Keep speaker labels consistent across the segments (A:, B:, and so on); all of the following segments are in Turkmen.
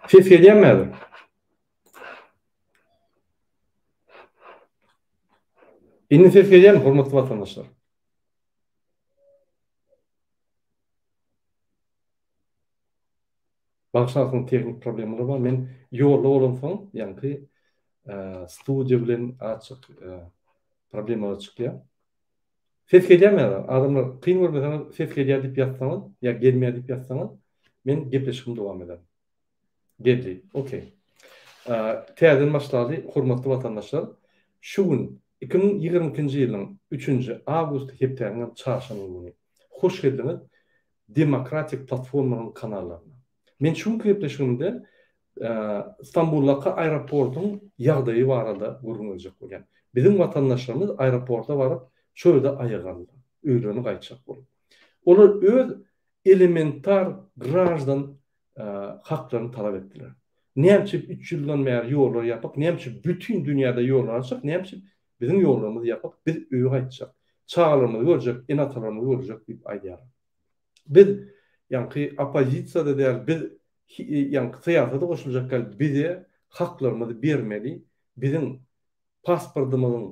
A: Ses gelýärmi häzir? Indi ses gelýärmi hormatly watandaşlar? Bagyşlarsyňyz tehnik problemalar bar. Men ýolda bolansoň, ýaňky studiýa bilen azjyk problemalar çykýar. Ses gelýärmi ýa-da? Adamlar kyn görmeseňiz ses gelýär diýip ýazsaňyz ýa gelmeýär diýip ýazsaňyz, men gepleşigimi dowam ederin. Geldi. Okey. Täzeden başlaly, hormatly watandaşlar. Şu gün 2022-nji ýylyň üçünji awgusty hepdäniň çarşenbe güni. Hoş geldiňiz Demokratik platformanyň kanallaryna. Men şu günki gepleşigimde Stambuldaky aeroportyň ýagdaýy barada gürrüň berjek bolýan. Biziň watandaşlarymyz aeroporta baryp, şo ýerde aýak aldylar, öýlerine gaýtjak bolup. Olar öz elementar graždan haklaryny talap etdiler. Näme üçin üç ýyldan bäri ýollar ýapyk, näme üçin bütin dünýäde ýollar açyk, näme üçin biziň ýollarymyz ýapyk, biz öýe gaýtjak, çagalarymyzy görjek, ene-atalarymyzy görjek diýip aýdýarlar. Biz ýaňky oppozisiýada däl, biz ýaňky syýasata goşuljak däl, bize haklarymyzy bermeli, biziň pasportymyzyň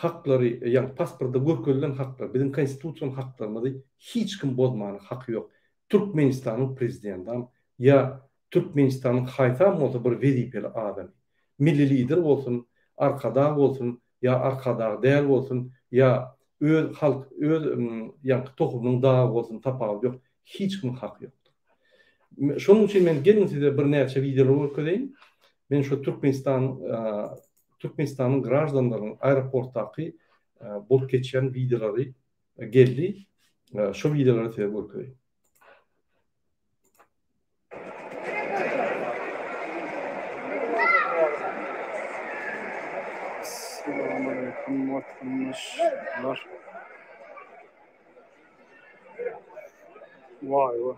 A: haklary, ýagny pasportda görkezilen haklar, biziň konstitusion haklarymyzy hiç kim bozmana haky ýok. Türkmenistanyň prezidendam ýa Türkmenistanyň haýsam bolsa bir wezipeli adamy, Milli Lider bolsun, Arkadag bolsun ýa Arkadag däl bolsun ýa öz halk, öz ýaňky tohumynyň dagy bolsun tapawudy ýok, hiç kimiň haky ýokdur. Şonuň üçin men geliň size birnäçe wideolar görkezeýin. Men şu Türkmenistan Türkmenistanyň graždanlarynyň aeroportdaky bolup geçýän wideolary geldi. Şo wideolary size görkezeýin.
B: Salam watandaşlar. Vay vay.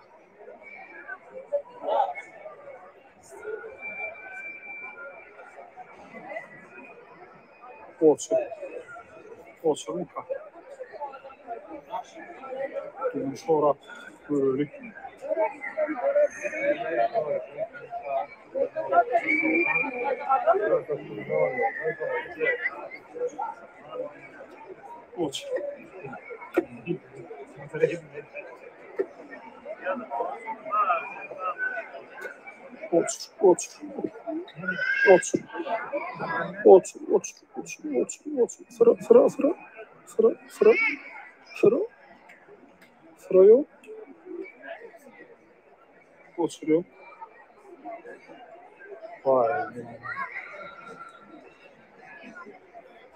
B: Otur. Oturmyka? Durun sorap göreli. Otur. Otur, otur. Otur. Otur, otur, otur, otur, otur. Sıra, sıra, sıra. Sıra, sıra. Sıra. Sıra yok. Otur yok. Vay.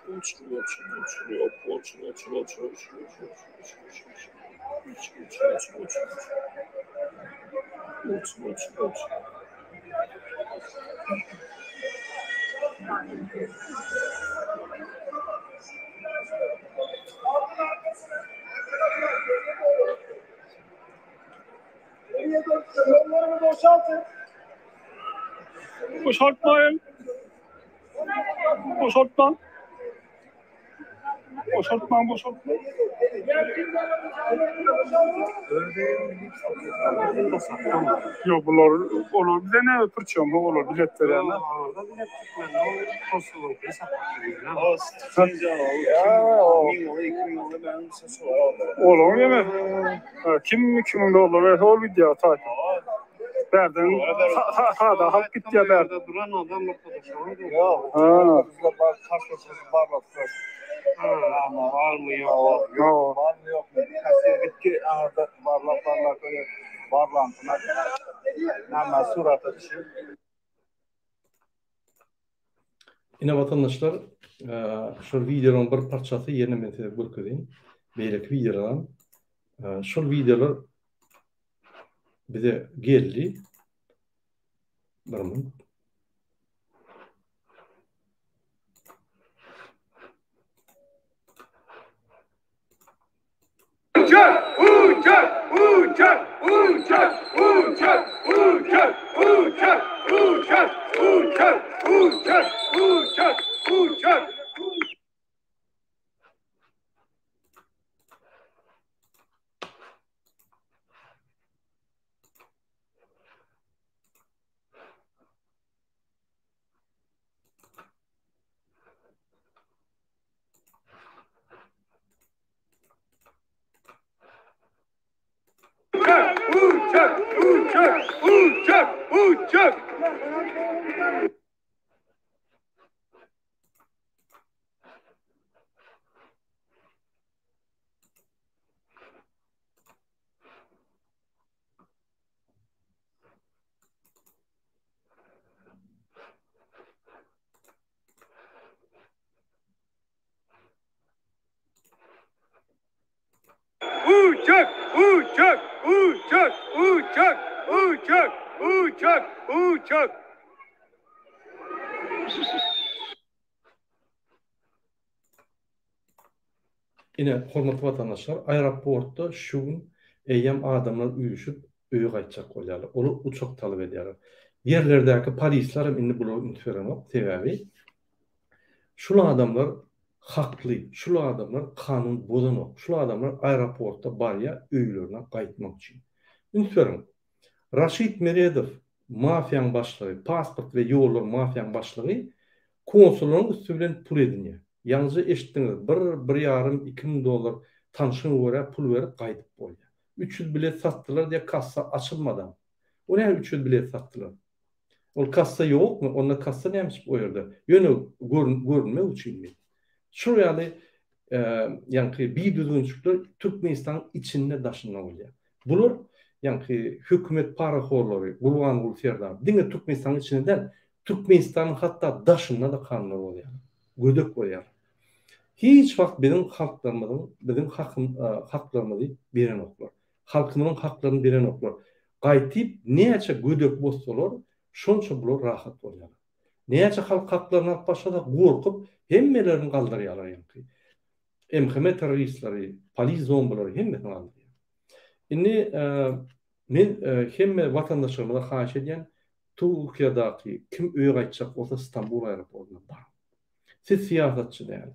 B: Otur, otur, otur, yok. Otur, otur, otur, otur, otur, otur, otur, otur. Otur, otur, otur, otur. Otur, otur, otur. Boşaltmayın. Boşaltma. Boşaltma, boşaltma. Yok bular, olar bize ne pırçam, olar bilet verenler. Olar ýene kim 2000 dollar berse ol gidýär taýpa. Bärden sada halk gitýär bärde.
C: Duran adam
B: Ýok. Ha.
C: Barmy ýok.
B: Ýok.
C: Barmy ýok. Kassir gitdi aňyrda barlap barlap öyle barlansyna. Näme surata düşüp.
A: Ine watandaşlar, şol wideolaryň bir parçasy ýene men size görkezeýin. Beýleki wideolaram. Şol wideolar bize geldi. Bir minut.
D: Uçak, uçak, uçak, uçak, uçak, uçak, uçak, uçak, uçak, uçak, uçak, uçak. Uçak! Uçak! Uçak! Uçak! Uçak! Uçak! Uçak! Uçak! Uçak! Uçak!
A: Ine, hormatly watandaşlar, aeroportda şu gün eýýäm adamlar üýşüp, öýe gaýtjak bolýarlar. Olar uçak talap edýärler. Ýerlerdäki polisler hem indi bulara üns berenok, sebäbi şul adamlar hakly, şul adamlar kanun bozanok, şul adamlar aeroporta barýar öýlerine gaýtmak üçin. Üns beriň, Raşid Meredow mafiýaň başlygy, pasport we ýollar mafiýaň başlygy konsullaryň üsti bilen pul edinýär. Ýaňyja eşitdiňiz, bir, bir ýarym, 2000 dollar tanşyňa görä pul berip gaýdyp bolýar. 300 bilet satdylar diýýär kassa açylmadam. O näme 300 bilet satdylar? Ol kassa ýokmy? Onda kassa näme üçin o ýerde? Ýöne görünmek üçinmi? Şul ýaly ýaňky bidüzgünçilikler Türkmenistanyň içinde daşynda bolýar. Bular ýaňky hökümet parahorlary, Gurbanguly Serdar diňe Türkmenistanyň içinde däl, Türkmenistanyň hatda daşynda-da kanunlar bozýarlar. Gödek bolýarlar. Hiç wagt biziň halklarymyzyň, biziň haklarymyzy berenoklar. Halkymyzyň haklaryny berenoklar. Gaýtyp näçe gödek bozsalar, şonça bular rahat bolýarlar. Näçe halk haklaryny alyp başlasa gorkup hemmelerini galdyrýarlar ýaňky. MHM terroristleri, polis zombilary hemmesini galdyrýar. Indi men hemme watandaşlarymyza haýyş edýän Türkiýadaky kim öýe gaýtjak bolsa Stambul aeroportyna baryň. Siz syýasatçy däl.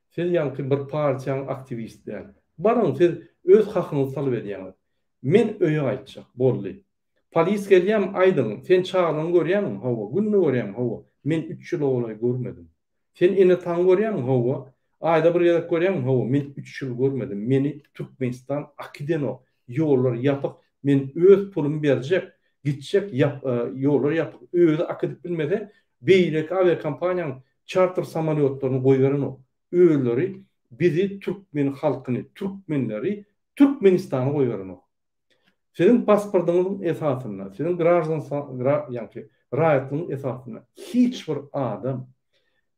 A: Siz ýaňky bir partiýaň aktiwisti däl. Baryň siz öz hakyňyzy talap edýäňiz. Men öýe gaýtjak. Boldy. Polis gelýämi aýdyň. Sen çagalaryňy görýämiň? Hawa. Günde görýämiň? Hawa. Men üç ýyla golaý görmedim. Sen ene-ataňy görýämiň? Hawa. Aýda bir gezek görýämiň? Hawa. Men üç ýyl görmedim. Meni Türkmenistan akidenok. Ýollar ýapyk. Men öz pulumy berjek. Gitjek ýap ýollar ýapyk. Özi akidip bilmese beýleki awiakompaniýaň çarter samolýotlaryny goýberenok. Özleri bizi türkmen halkyny, türkmenleri Türkmenistana goýberenok. Siziň pasportyňyzyň esasynda, siziň graždan ýaňky raýatlygyň esasynda hiç bir adam,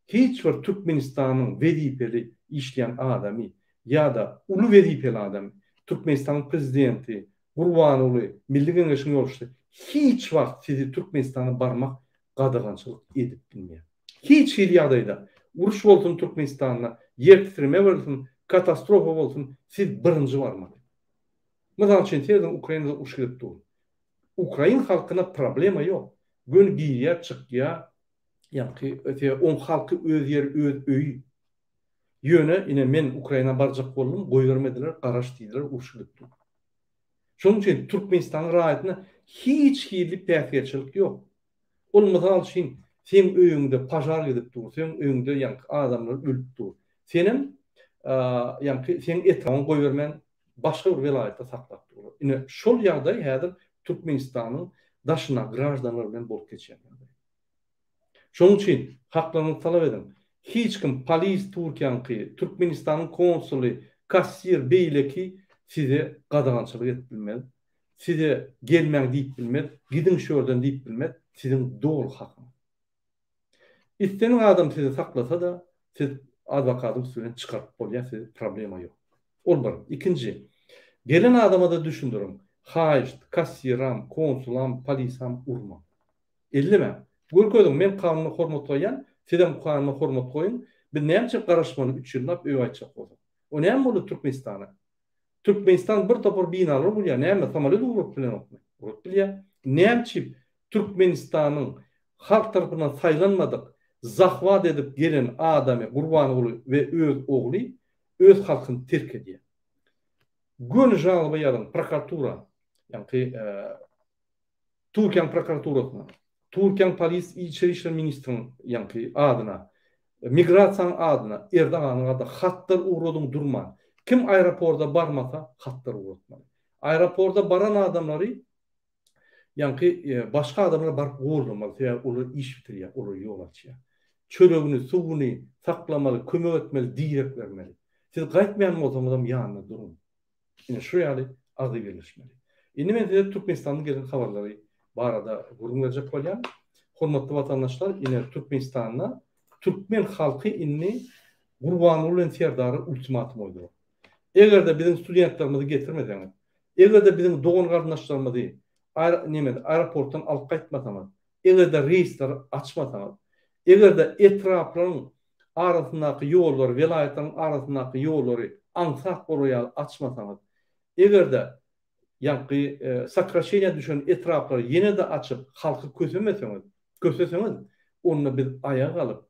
A: hiç bir Türkmenistanyň wezipeli işleýän adamy ýa-da uly wezipeli adamy, Türkmenistanyň prezidenti, Gurbanguly, Milli Geňeşiň ýolbaşçysy hiç wagt sizi Türkmenistana barmak gadagançylyk edip bilmeýär. Hiç hili ýagdaýda, uruş bolsun Türkmenistanda, ýer titreme bolsun, katastrofa bolsun, siz birinji barmaly. Mysal üçin, serediň Ukrainada uruş gidip dur. Ukrain halkyna problema ýok. Göni girýär, çykýar, ýaňky oň halky öz ýeri, öz öýi. Ýöne ine men Ukraina barjak boldum, goýbermediler, garaş diýdiler, uruş gidip dur. Şonuň üçin Türkmenistanyň raýatyna hiç hili päsgelçilik ýok. Ol mysal üçin seň öýüňde pažar gidip dur, seň öýüňde ýaňky adamlar ölüp dur. Senem ýaňky seň etrabyňy goýbermän başga bir welaýatda saklap durlar. Ine şol ýagdaý häzir Türkmenistanyň daşynda graždanlar bilen bolup geçýän ýagdaý. Şonuň üçin haklaryňyzy talap ediň. Hiç kim polis Türkiýäňki, Türkmenistanyň konsuly, kassir beýleki size gadagançylyk edip bilmez. Size gelmäň diýip bilmez, gidiň şu ýerden diýip bilmez, siziň doly hakyňyz. Islendik adam sizi saklasa-da, siz adwokatyň üsti bilen çykaryp bolýar sizi problema ýok. Ol bir. Ikinji, gelen adama-da düşündiriň, haýyşt, kassiram, konsulam, polisam urmaň. Ellemäň. Görkeziň, men kanuna hormat goýýan, sizem kanuna hormat goýuň, biz näme üçin garaşmaly üç ýyllap öý aýtjak bolsak. O näme boldy Türkmenistana? Türkmenistan bir topar binalar gurýar, näme samolýot ugrup bilenokmy? Ugrup bilýär. Näme üçin Türkmenistanyň halk tarapyndan saýlanmadyk, zahwat edip gelen adamy Gurbanguly we öz ogly öz halkyny terk edýär. Göni žaloba ýazyň prokuratura, ýaňky Türkiýäň prokuraturasyna, Türkiýäň polis içeri işler ministriň ýaňky adyna, migrasiýanyň adyna, Erdoganyň adyna hatlar ugradyň durman. Kim aeroporda barmasa hatlar ugratmaly. Aeroporda baran adamlary. Ýaňky başga adamlar baryp gollamaly, sebäbi olar iş bitirýär, olar ýol açýar. Çöregini, suwuny saklamaly, kömek etmeli, direk bermeli. Siz gaýtmaýan bolsaňyzam ýanynda duruň. Ine şu ýaly agzybirleşmeli. Indi men size Türkmenistandan gelen habarlary barada gürrüň berjek bolýan. Hormatly watandaşlar, ine Türkmenistanda türkmen halky indi Gurbanguly bilen Serdara ultimatum goýdular. Eger-de biziň studentlerimizi getirmeseňiz, eger-de biziň dogan-garyndaşlarymyzy neme aeroportdan alyp gaýtmasaňyz, eger-de reýsleri açmasaňyz, eger-de etraplaryň arasyndaky ýollary, welaýatlaryň arasyndaky ýollary aňsat bolar ýaly açmasaňyz, eger-de ýaňky sokraşeniýa düşen etraplary ýene-de açyp, halky kösemeseňiz, köseseňiz, onda biz aýaga galyp,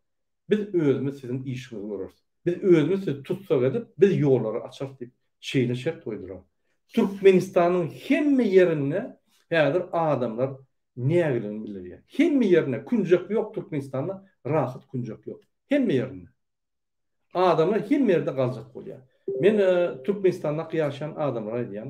A: Biz özümiz siziň işiňizi göreris. Biz özümiz sizi tussag edip, biz ýollary açarys diýip, şeýle şert goýdular. Türkmenistanyň hemme ýerinde häzir adamlar nägiligini bildirýär. Hemme ýerinde künjek ýok Türkmenistanda rahat künjek ýok. Hemme ýerinde. Adamlar hemme ýerde galjak bolýar. Men Türkmenistandaky ýaşaýan adamlara aýdýan,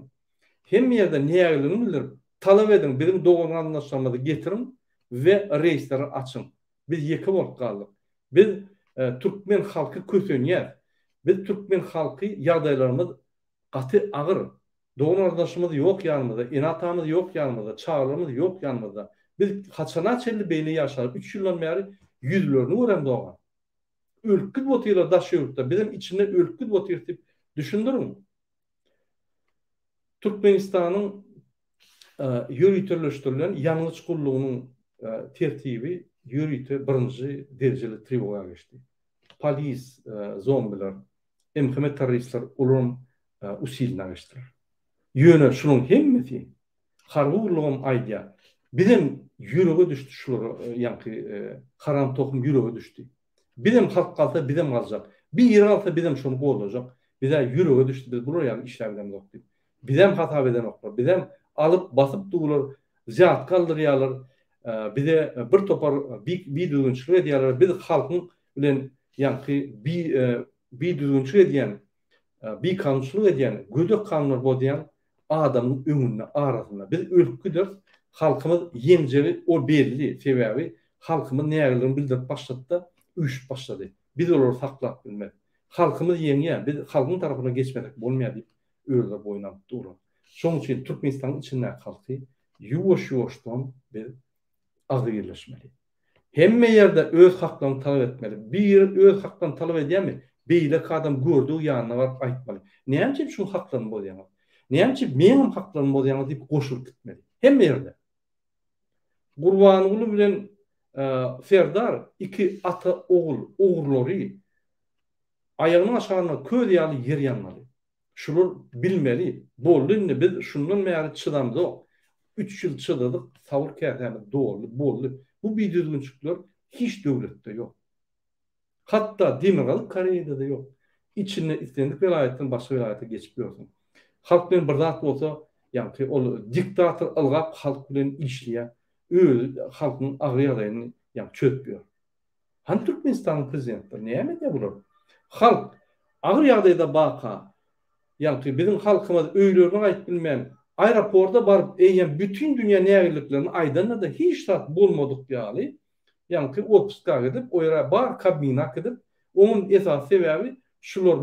A: hemme ýerde nägiligini bildirip, talap ediň biziň dogan-garyndaşlarymyzy getiriň we reýsleri açyň. Biz ýeke bolup galdyk. Biz türkmen halky kösenýäs. Biz türkmen halky ýagdaýlarymyz gaty agyr. Dogan-garyndaşymyz ýok ýanymyzda, ene-atamyz ýok ýanymyzda, çagalarymyz ýok ýanymyzda. Biz haçana çenli beýle ýaşarys? Üç ýyldan bäri ýüzlerini göremzog-a. Ölüp gidip otyrlar daş ýurtda. Bizem içinde ölüp gidip otyrys diýip düşündiriň. Türkmenistanyň ýöriteleşdirilen ýangyç gullugynyň tertibi ýörite birinji derejeli trewoga geçdi. Polis, zombiler, MHM terroristler olaryň usiline geçdiler. Ýöne şunuň hemmesi harby gullugam aýdýar. Bizem ýürege düşdi şulara ýaňky haram tohum ýürege düşdi. Bizem halk galsa bizem galjak. Biri galsa bizem şony gollajak. Bizä ýürege düşdi biz bular ýaly işläp bilemzok diýip. Bizem hasap edenoklar. Bizem alyp basyp durlar, wzýatka aldyrýarlar. Bize bir topar bidüzgünçilik edýärler. Biz halkyň bilen ýaňky bidüzgünçilik edýän, bikanunçylyk edýän, gödek kanunlar bozýan adamyň öňünde arasynda biz ölüp gideris halkymyz ýeňjegi o belli sebäbi halkymyz nägiligini bildirip başladyda üýşüp başlady biz olary saklap bilmez halkymyz ýeňýär biz halkyň tarapyna geçmesek bolmaýar diýip özleri boýun alyp durlar şoň üçin Türkmenistanyň içindäki halky ýuwaş ýuwaşdan biz agzybirleşmeli. Hemme ýerde öz haklaryny talap etmeli. Biri öz haklaryny talap edýärmi, beýleki adam gördügi ýanyna baryp aýtmaly. Näme üçin şuň haklaryny bozýaňyz? Näme üçin meňem haklarymy bozýaňyz diýip goşulyp gitmeli. Hemme ýerde. Gurbanguly bilen Serdar iki ata ogul ogurlary aýagynyň aşagynda köz ýaly ýer ýanmaly. Şular bilmeli. Boldy indi biz şundan bäri çydamzok. Üç ýyl çydadyk, sabyr käsämiz doldy, boldy. Bu bidüzgünçikler hiç döwletde ýok. Hatda Demirgazyk Koreýada-da ýok. Içinde islendik welaýatdan başga welaýata geçip ýörsüň. Halk bilen bir zat bolsa, ýaňky ol diktator ylgap halk bilen işleýär. Özi halkyň agyr ýagdaýyny ýaňky çözüp ýör. Hany Türkmenistanyň prezidentleri näme edýär bular? Halk agyr ýagdaýda baka, ýaňky biziň halkymyz öýlerine gaýdyp bilmän, aeroporta baryp eýýäm bütin dünýä nägileliklerini aýdanda-da hiç zat bolmadyk ýaly, ýaňky otpuska gidip, o ýere bar kabmina gidip, oňam esasy sebäbi şular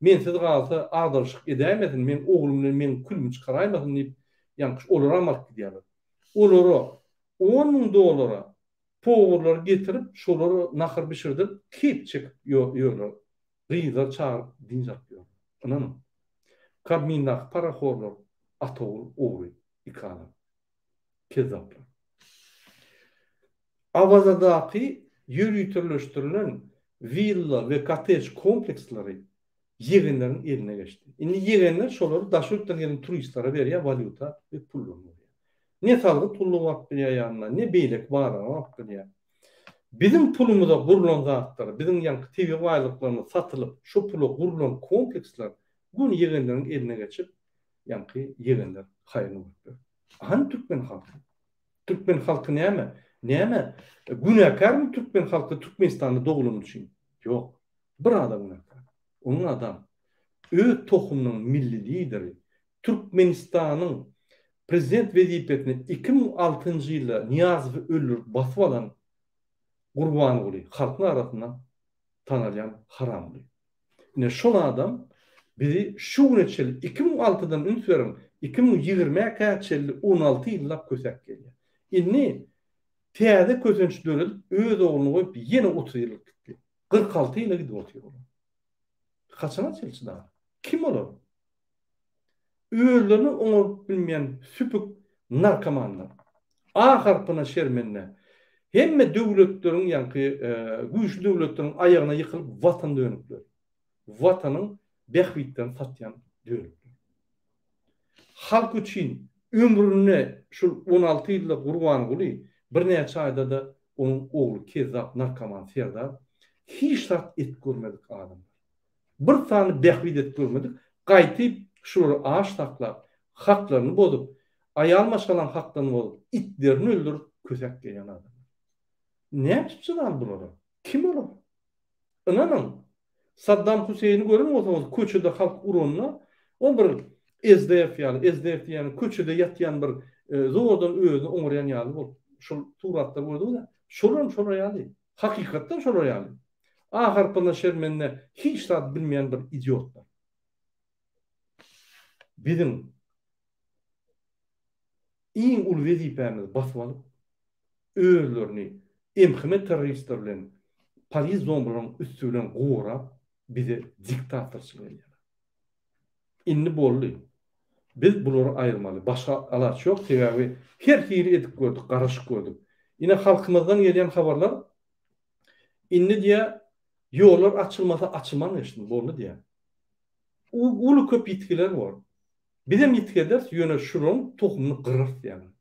A: mensiz galsa agdaryşyk edäýmesin, meň oglum bilen meň külümi çykaraýmasyn diýip, ýaňky olaram alyp gidýärler. Olara 10 müň dollara Powurlary getirip, şolara nahar bişirdip, keýp çekip ýörler. Gyzlary çagyryp dynç alyp ýörler. Ynanyň. Kabmindaky parahorlar ata-ogul ogry iki adam. Kezzaplar. Awazadaky ýöriteleşdirilen willa we kottej kompleksleri ýegenleriň eline geçdi. Indi ýegenler şolary daşary ýurtdan gelen turistlere berýär walýuta we pullaryny berýär. Ne salgyt gullugy baryp bilýär ýanyna, ne beýleki bazara baryp bilýär. Biziň pulumyza gurlan zatlar, biziň ýaňky tebigy baýlyklarymyz satylyp, şo pula gurlan kompleksler göni ýegenleriň eline geçip, ýaňky ýegenler haýryny görüp ýör. Hany türkmen halky? Türkmen halky näme? Näme? Günäkärmi türkmen halky Türkmenistanda dogulany üçin? Ýok. Bir adam günäkär. Onuň adam öz tohumynyň milli lideri, Türkmenistanyň. Prezident wezipesini 2006-njy ýylda Nyýazowy öldürip basyp alan Gurbanguly halkyň arasynda tanalýan haramguly. Ine şol adam bizi şu güne çenli 2006-dan üns beriň 2020-kä çenli 16 ýyllap kösäp gelýär. Indi täze kösenç döredip öz ogluny goýup ýene 30 ýyllyk gitdi. 46 ýyla gidip otyr olar. Haçana çenli çydar? Kim olar? Özlerini oňaryp bilmeýän süpük narkomanlar. A harpyna şermende. Hemme döwletleriň ýaňky güýçli döwletleriň aýagyna ýykylyp watan dönükleri. Watanyň bähbitlerini satýan dönükler. Halk üçin ömründe şul 16 ýylda Gurbanguly birnäçe aýda-da onuň ogly kezzap narkoman Serdar hiç zat et görmedik adamlar. Bir sany bähbit edip görmedik, gaýty şulary aç saklap, haklaryny bozup, aýal maşgalaň haklaryny bozup, itlerini öldürip kösäp gelýän adamlar. Näme çydaly bulara? Kim olar? Ynanyň, Saddam Huseýni gören bolsaňyz köçede halk uranda, ol bir SDF ýaly, SDF diýýäni köçede ýatýan bir zordan özüni oňarýan ýaly bolup, şol suratlary gördüňiz-ä? Şolam şolar ýaly. Hakykatdan şolar ýaly. A harpyna şermende hiç zat bilmeýän bir idiotlar. Biziň iň uly wezipämiz basyp alyp, özlerini MHM terroristler bilen polis zombilaryň üsti bilen gorap bize diktatorçylyk edýärler. Indi boldy. Biz bulary aýyrmaly. Başga alaç ýok. Sebäbi her hili edip gördük, garaşyp gördük. Ine halkymyzdan gelýän habarlar indi diýýär, ýollar açylmasa açylman geçsin, boldy diýýär. Uly köp ýitgiler bor. Bizem ýitgi ederis, ýöne şularyň tohumyny gyrarys diýýärler.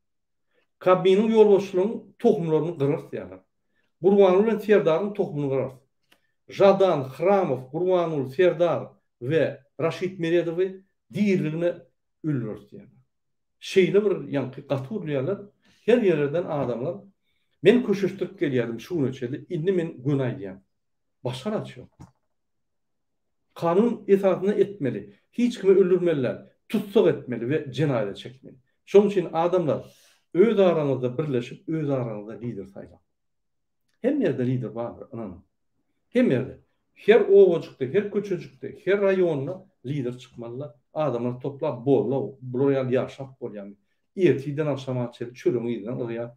A: Kabminiň ýolbaşçylarynyň tohumlaryny gyrarys diýýärler. Gurbanguly bilen Serdaryň tohumyny gyrarys. Žadan, Hramow, Gurbanguly, Serdar we Raşid Meredowy diriligine öldüreris diýýärler. Şeýle bir ýaňky gaty gürleýärler. Her ýerlerden adamlar Men köşeşdirip gelýärdim şu güne çenli, indi men göni aýdýan. Başga alaç ýok. Kanun esasynda etmeli. Hiç kimi öldürmeli däl. Tussag etmeli we jenaýata çekmeli. Şonuň üçin adamlar öz araňyzda birleşip öz araňyzda lider saýlaň. Hemme ýerde lider bardyr, ynanyň. Hemme ýerde. Her obajykda, her köçejikde, her raýonda lider çykmalyda. Adamlary toplap bolla, bular ýaly ýaşap bolýarmy? Ertirden agşama çenli çöregiň yzyndan yrýar.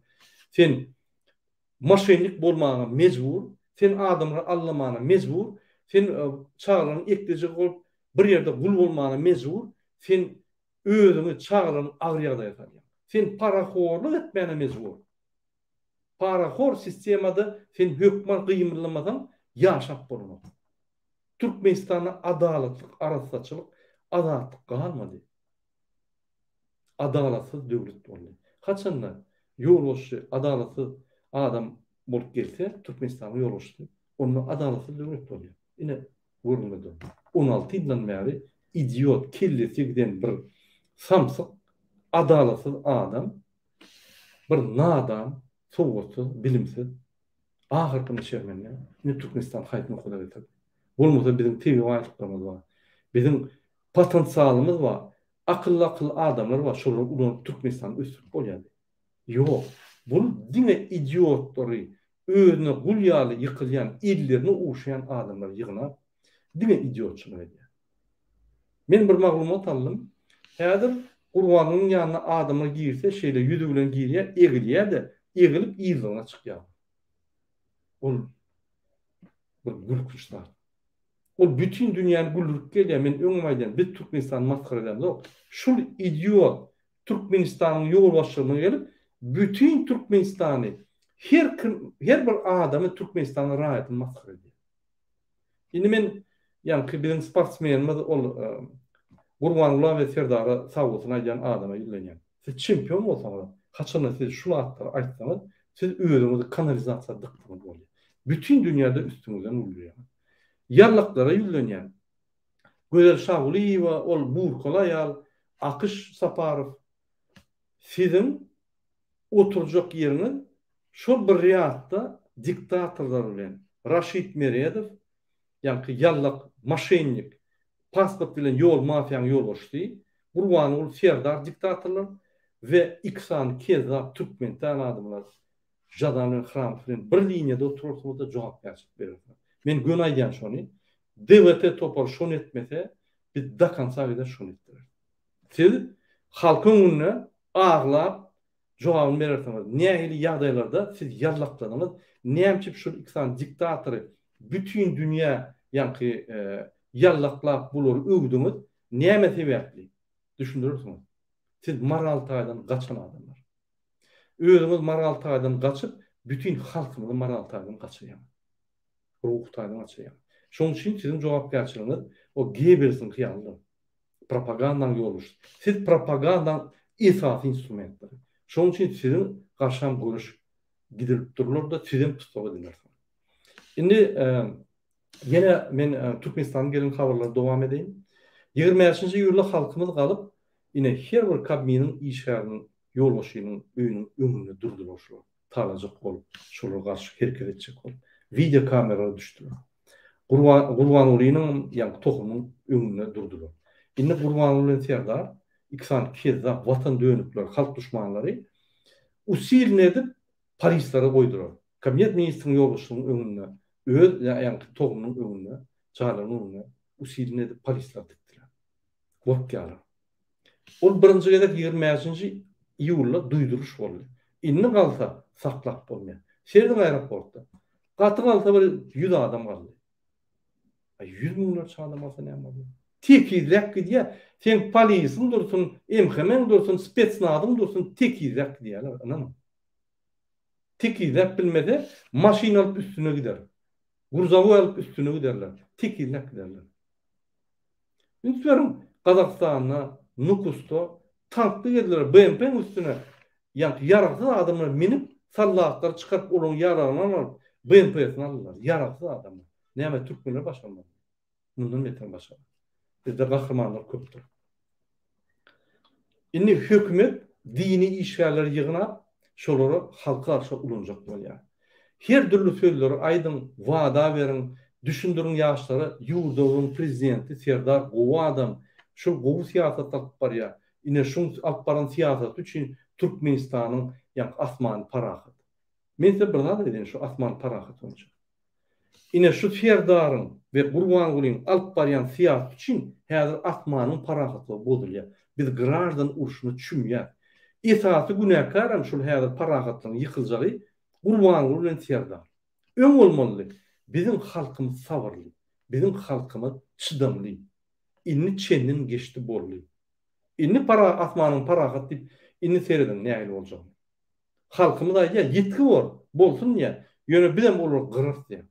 A: Sen Moşennik bolmaga mejbur, sen adamlary aldamana mejbur, sen çagalaryňy eklejek bolup bir ýerde gul bolmana mejbur, sen özüňi çagalaryňy agyr ýagdaýa salýaň. Sen parahorlyk etmäne mejbur. Parahor sistemada sen hökman gymyldamasaň ýaşap bolanok. Türkmenistanda adalatlyk, arassaçylyk, azatlyk galmady. Adalatsyz döwlet boldy. Haçanda ýolbaşçy adalatsyz adam bolup gelse, Türkmenistanyň ýolbaşçysy, onda adalatsyz döwlet bolýar. Ine, görüňde dur. 16 ýyldan bäri idiot, kellesi giden bir samsyk, adalatsyz adam, bir nadan, sowatsyz, bilimsiz, ahyrkyny şermende, ine Türkmenistan haýsy nokada getirdi. Bolmasa biziň tebigy baýlyklarymyz bar. Biziň potensialymyz bar. Akylly akylly adamlar bar şolary ulanyp Türkmenistany ösdürip bolýardy. Ýok. Bul diňe idiotlary özüne gul ýaly ýykylýan ellerine uşaýan adamlary ýygnap diňe idiotçylyk edýär. Men bir maglumat aldym. Häzir Gurbangulyň ýanyna adamlar girse şeýle ýüzi bilen girýär egilýär-de egilip yzlygyna çykýar. Ol bir gülkünç zat. Ol bütin dünýäni güldürip gelýär. Men öňem aýdýan, biz Türkmenistany masgara edemzok. Şul idiot Türkmenistanyň ýolbaşçylygyna gelip, bütin Türkmenistany, her kim, her bir adamy Türkmenistanyň raýatyny masgara edýär. Indi men ýaňky biziň sportsmenimiz ol Gurbanguly we Serdara sagbolsun aýdýan adama ýüzlenýän. Siz çempion bolsaňyz, haçanda siz şul atlary aýtsaňyz, siz özüňizi kanalizasiýa dykdyňyz bolýar. Bütin dünýäde üstüňizden gülýär. Ýallaklara ýüzlenýän. Gözel Şagulyýewa, ol burkaly aýal, Akyş Saparow, siziň oturjak ýeriňiz şol bir rýadda diktatorlar bilen Raşid Meredow, ýaňky ýallak moşennik, pasport bilen ýol mafiýanyň ýolbaşçysy, Gurbanguly Serdar diktatorlar. we iki sany kezzap türkmen däl adamlar Žadan bilen Hramow bilen bir liniýada oturarsyňyz-da jogapkärçilik berersiňiz. Men göni aýdýan şony. DWT topary şony etmese, biz do konca gider şony etdireris. Siz halkyň öňünde aglap jogabyny berersiňiz. Nähili ýagdaýlarda siz ýallakladyňyz, näme üçin şol iki sany diktatory bütin dünýä ýaňky ýallaklap bulary öwdüňiz, näme sebäpli? Düşündirersiňiz. Siz moral taýdan gaçan adamlar. Özüňiz moral taýdan gaçyp, bütin halkymyzy moral taýdan gaçyrýaňyz. Ruhy taýdan gaçyrýaňyz. Şonuň üçin siziň jogapkärçiligiňiz o Gebelsiňki ýalydyr. Propagandaň ýolbaşçysy. Siz propagandaň esasy instrumentleri. Şonuň üçin siziň garşam göreş gidilip durlar-da, sizem tussag edilersiňiz. Indi ýene men Türkmenistandan gelen habarlary dowam edeýin. 25-nji iýulda halkymyz galyp, ine her bir Kabminiň işgäriniň, ýolbaşçynyň öýüniň öňünde durdular şular. Talajak bolup, şolara garşy hereket etjek bolup. Wideo kameralara düşdüler. Gurban Gurbangulynyňam ýaňky tohumyň öňünde durdular. Indi Gurbanguly bilen Serdar iki sany kezzap watan dönükleri, halk duşmanlary usilini edip polislere goýdular. Kabinet ministriň ýolbaşçylygynyň öňünde öz ýaňky tohumynyň öňünde, jaýlarynyň öňünde usilini edip polisler dikdiler. Gorkýarlar. Ol birinji gezek 25-nji iýulda duýduryş boldy. Indi galsa saklap bolmaýar. Serediň aeroportda. Gaty galsa bir 100 adam galdy. Aý 100 müňlerçe adam galsa näme bolýar? Tekizläp gidýär. Seň polisiň dursun, MHM-iň dursun, spetsnazyň dursun tekizläp gidýärler, ynanyň. Tekizläp bilmese maşyn alyp üstüne gider. Gruzawoý alyp üstüne giderler. Tekizläp giderler. Üns beriň, Gazagystanda, Nukusda tankly geldiler, BMP-niň üstüne ýaňky ýaragsyz adamlar minip, soldatlary çykaryp, olaryň ýaragyny alyp, BMP-sini aldylar. Ýaragsyz adamlar. Näme, türkmenler başarmazmy? Mundan beter başarar. Bizde gahrymanlar köpdür. Indi hökümet dini işgärleri ýygnap, şolary halka garşy ulanjak bolýar. Her dürli sözleri aýdyň, wada beriň, düşündiriň ýaşlara ýurdumyzyň prezidenti Serdar gowy adam, şol gowy syýasat alyp barýar. Ine şuň alyp baran syýasaty üçin Türkmenistanyň ýaňky asmany parahat. Men size bir zat aýdaýyn şu asman parahat boýunça. Ine şu Serdaryň we Gurbangulyň alyp barýan syýasaty üçin häzir asmanyň parahatlygy bozulýar. Biz graždan urşuna çümýäs. Esasy günäkärem şul häzir parahatlygyň ýykyljagy Gurbanguly bilen Serdar. Öň bolmalydy. Biziň halkymyz sabyrly. Biziň halkymyz çydamly. Indi çenden geçdi boldy. Indi para asmanyň parahat diýip indi serediň nähili boljagyny. Halkymyz aýdýar, ýitgi bor, bolsun diýýär. Ýöne bizem olary gyrarys diýýär.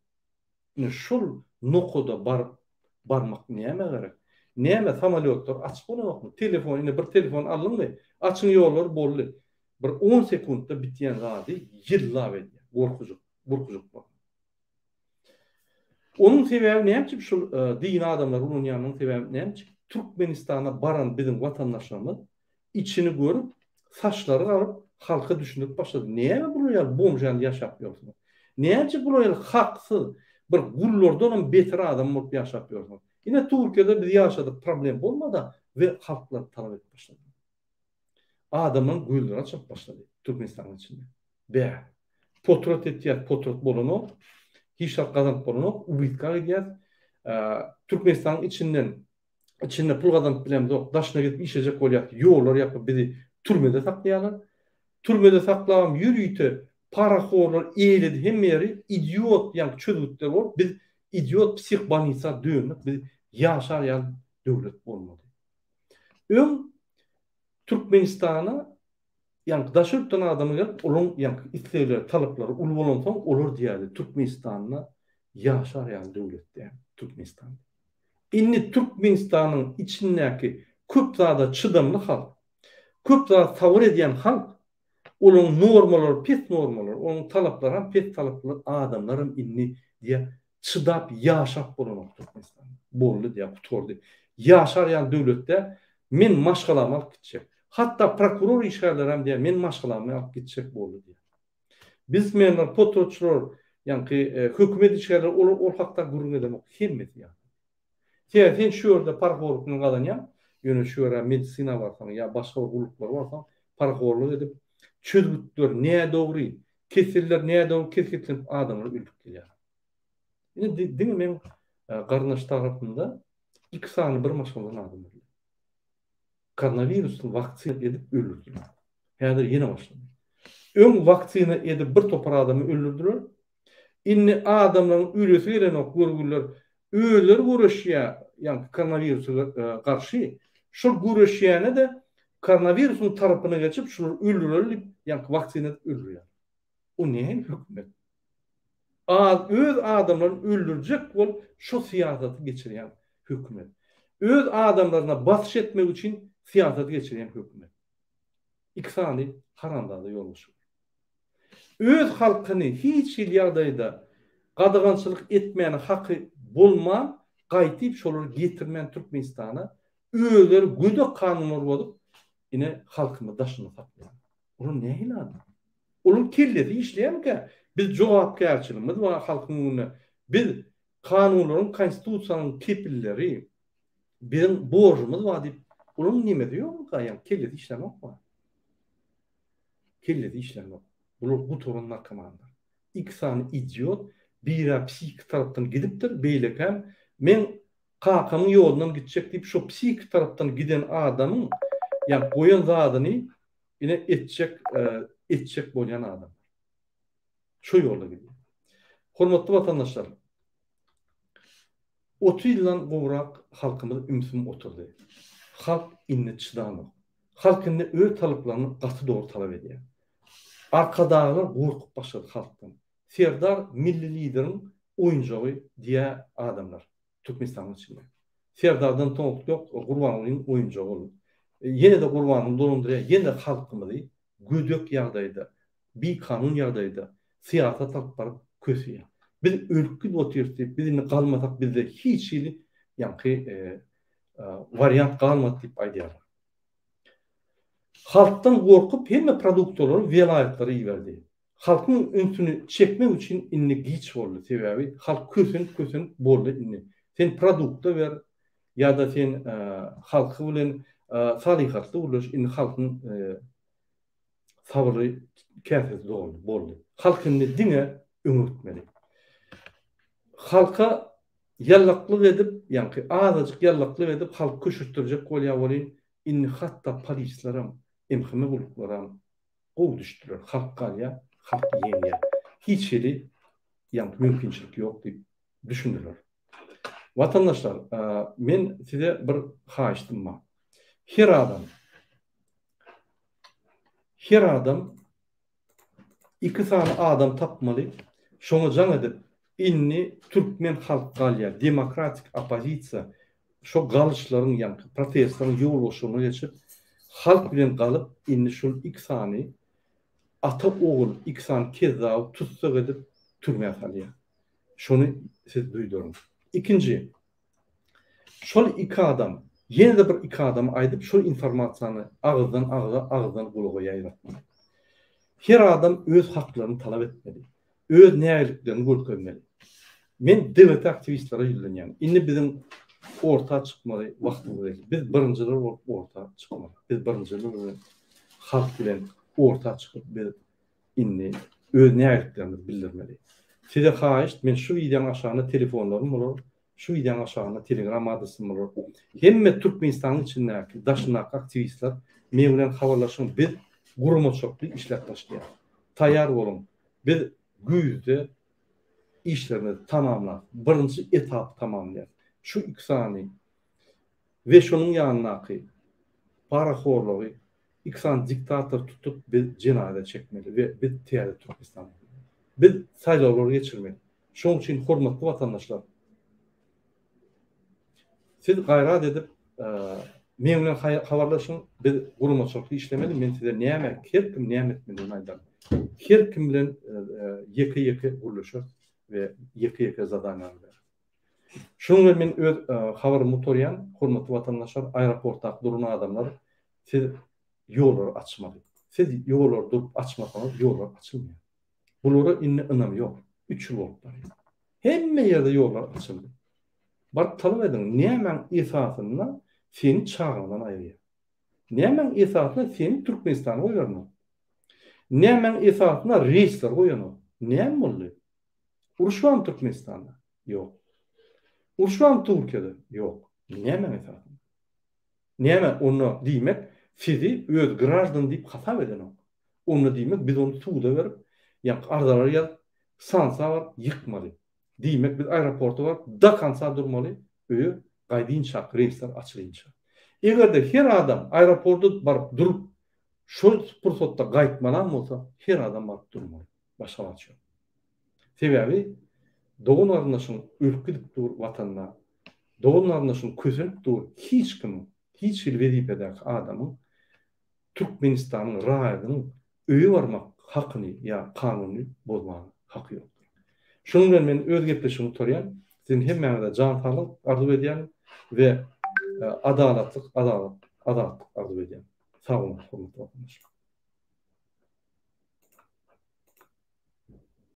A: Ine şol nokada baryp barmak nämä gerek? Näme samolýotlar açyk bolanokmy? Telefon ine bir telefon aldyňmy, açyň ýollary boldy. Bir on sekuntda bitýän zady ýyllap edýär. Gorkujyk, burkujyk bor. Onuň sebäbi näme üçin şul dini adamlar ulanýanynyň sebäbi näme üçin? Türkmenistana baran biziň watandaşlarymyz içini görüp, saçlary galyp, halka düşündirip başlady. Näme bular ýaly bomž ýaly ýaşap ýörsüňiz? Näme üçin bular ýaly haksyz, bir gullardanam beter adam bolup ýaşap ýörsüňiz? Ine Türkiýede biz ýaşadyk, problem bolmada we halklar talap edip başlady. Adamlaryň gözleri açylyp başlady Türkmenistanyň içinde. Bä. Potrat etýäs, potrat bolanok. Hiç zat gazanyp bolanok, ubytka gidýäs. Türkmenistanyň içinden içinde pul gazanyp bilemzok, daşyna gidip işlejek bolýas, ýollar ýapyp bizi türmede saklaýarlar. Türmede saklabam ýörite parahorlar eýledi hemme ýeri, idiot ýaňky çözgütler bolup biz idiot psih bolnisa döndük, biz ýaşar ýaly döwlet bolmady. Öň Türkmenistana ýaňky daşary ýurtdan adamlar gelip, olaryň ýaňky islegleri, talaplary uly bolansoň, olar diýýärdi, Türkmenistanda ýaşar ýaly döwlet däl Türkmenistan. Indi Türkmenistanyň içindäki köp zada çydamly halk, köp zat sabyr edýän halk, olaryň normalary pes normalar, olaryň talaplary hem pes talaply adamlaram indi diýýär, çydap ýaşap bolanok Türkmenistanda. Boldy diýýär, gutardy. Ýaşar ýaly döwletde men maşgalamy alyp gitjek. Hatda prokuror işgärlerem diýýär, men maşgalamy alyp gitjek boldy diýýär. Biznesmenler, potratçylar, ýaňky hökümet işgärleri olar ol hakda gürrüň edemok. Hemmesi ýaly. Sebäbi sen şu ýerde parahorluk bilen gazanýaň, ýöne şu ýere medisina barsaň ýa başga bir gulluklara barsaň, parahorlyk edip, çözgütler nädogry, keseller nädogry kesgitlenip adamlar ölüp gelýär. Ine diňe meň garyndaş tarapymda iki sany bir maşgaladan adam öldi. Koronawirusdan waksina edip öldürdiler. Häzir ýene başlandy. Öň waksina edip bir topar adamy öldürdiler. Indi adamlaryň ölesi gelenok görgüliler. Özleri göreşýär ýaňky koronawirusa garşy. Şol göreşýäne-de koronawirusyň tarapyna geçip şulary öldüreli diýip ýaňky waksina edip öldürýär. O nähili hökümet? Az öz adamlaryny öldürjek bolup şo syýasaty geçirýän hökümet. Öz adamlaryna basyş etmek üçin syýasaty geçirýän hökümet. Iki sany haramzada ýolbaşçy. Öz halkyny hiç hili ýagdaýda gadagançylyk etmäne haky bolman gaýtyp şolary getirmän Türkmenistana özleri gödek kanunlar bozup ine halkymyzy daşynda saklaýar. Olar nähili adam? Olaryň kellesi işleýärmikä? Biz jogapkärçiligimiz bar halkyň öňünde. Biz kanunlaryň, konstitusiýanyň kepilleri, biziň borjumyz bar diýip, olaryň nemesi ýokmyka? Ýa kellesi işlänokmy? Kellesi işlänok. Bular gutaran narkomanlar. Iki sany idiot, biri-ä psihiki tarapdan gidipdir, beýlekäm meň kakamyň ýolundan gitjek diýip, şo psihiki tarapdan giden adamyň ýa goýan zadyny Ine etjek etjek bolýan adam. Şo ýolda gidýär. Hormatly watandaşlar, 30 ýyldan gowrak halkymyz ümsüm oturdy. Halk indi çydanok. Halk indi öz talaplaryny gaty dogry talap edýär. Arkadaglar gorkup başlady halkdan. Serdar milli lideriň oýunjagy diýýär adamlar. Türkmenistanyň içinde. Serdardan towuk ýok, Gurbangulyň oýunjagy ol. Ýene-de Gurbanguly dolandyrýar, ýene halkymyzy gödek ýagdaýda, bikanun ýagdaýda syýasat alyp baryp köseýär. Biz ölüp gidip otyrys diýip, biz indi galmasak bizde hiç hili ýaňky wariant galmady diýip aýdýarlar. Halkdan gorkup hemme produktalary welaýatlara iberdi. Halkyň ünsüni çekmek üçin indi giç boldy sebäbi halk kösenip kösenip boldy indi sen produkta ber ýada sen halky bilen salyhatly gürleş indi halkyň sabyry käsesi doldy boldy halk indi diňe öňe gitmeli halka ýallaklyk edip ýaňky azajyk ýallaklyk edip halky köşeşdirjek bolýar welin indi hatda polisleram MHM gulluklaram Gowy düşdüler. Halk galýar, halk ýeňýär. Hiç hili ýaňky mümkinçilik ýok diýip düşündiler. Watandaşlar, men size bir haýyştym bar. Her adam her adam iki sany adam tapmaly, şoňa jaň edip, indi türkmen halk galýar, demokratik oppozisiýa şo galyşlaryň ýaňky protestleriň ýolbaşçylygyna geçip, halk bilen galyp, indi şol iki sany ata ogul, iki sany kezzaby tussag edip türmä salýar. Şony siz duýduryň. Ikinji, şol iki adam, ýene-de bir iki adama aýdyp, şol informasiýany agyzdan agza, agyzdan gulaga ýaýratmaly. Her adam öz haklaryny talap etmeli. Öz nägiliklerini görkezmeli. Men DWT aktiwistlere ýüzlenýän. Indi biziň orta çykmaly wagtymyz geldi. Biz birinjiler bolup orta çykmaly. Biz birinjiler bilen halk bilen orta çykyp biz indi öz nägiliklerimizi bildirmeli. Size haýyşt men şu wideonyň aşagynda telefonlarym bolar. Şu wideonyň aşagynda telegram adresim bolar. Hemme Türkmenistanyň içindäki, daşyndaky aktiwistler meň bilen habarlaşyň biz guramaçylykly işläp başlaýarys. Taýýar boluň. Biz güýzde işlerimizi tamamlap, birinji etapy tamamlaýarys. Şu iki sany we şonuň ýanyndaky parahorlygy iki sany diktator tutup biz jenaýata çekmeli we biz täze Türkmenistan gurmaly. Biz saýlawlary geçirmeli. Şonuň üçin hormatly watandaşlar, siz gaýrat edip meň bilen habarlaşyň, biz guramaçylykly işlemeli, men size näme, her kim näme etmelidigini aýdaryn. Her kim bilen ýeke-ýeke gürleşeris we ýeke-ýeke zadaniýany bereris. Şunuň bilen men öz habarymy gutarýan, hormatly watandaşlar, aeroportdaky duran adamlar, siz ýollary açmaly. Siz ýollary durup açmasaňyz, ýollar açylmaýar. Bulara indi ynam ýok. Üç ýyl bolup barýar. Hemme ýerde ýollar açyldy. Baryp talap ediň, nämäň esasynda seni çagaňdan aýyrýar? Nämäň esasynda seni Türkmenistana goýberenok? Nämäň esasynda reýsler goýanok? Näme boldy? Uruş barmy Türkmenistanda? Ýok. Uruş barmy Türkiýede? Ýok. Nämäň esasynda? Näme onda diýmek sizi öz graždan diýip hasap edenok. Onda diýmek biz ony suda berip, ýaňky arzalar ýazyp, sansa baryp ýykmaly. Diýmek biz aeroporta baryp do konca durmaly öýe gaýdynçak reýsler açylynça. Egerde her adam aeroporta baryp durup şol pursatda gaýtmalam bolsa her adam baryp durmaly. Başga alaç ýok. Sebäbi dogan garyndaşyň ölüp gidip dur watanda, dogan garyndaşyň kösenip dur hiç kimiň, hiç hili wezipedäki adamyň Türkmenistanyň raýadynyň öýe barmak hakyny ýa kanunyny bozmaga haky ýokdur. Şunuň bilen men öz gepleşigimi gutarýan. Siziň hemmäňize jan saglyk arzuw edýän we adalatlyk, azatlyk arzuw edýän. Sag boluň hormatly watandaşlar.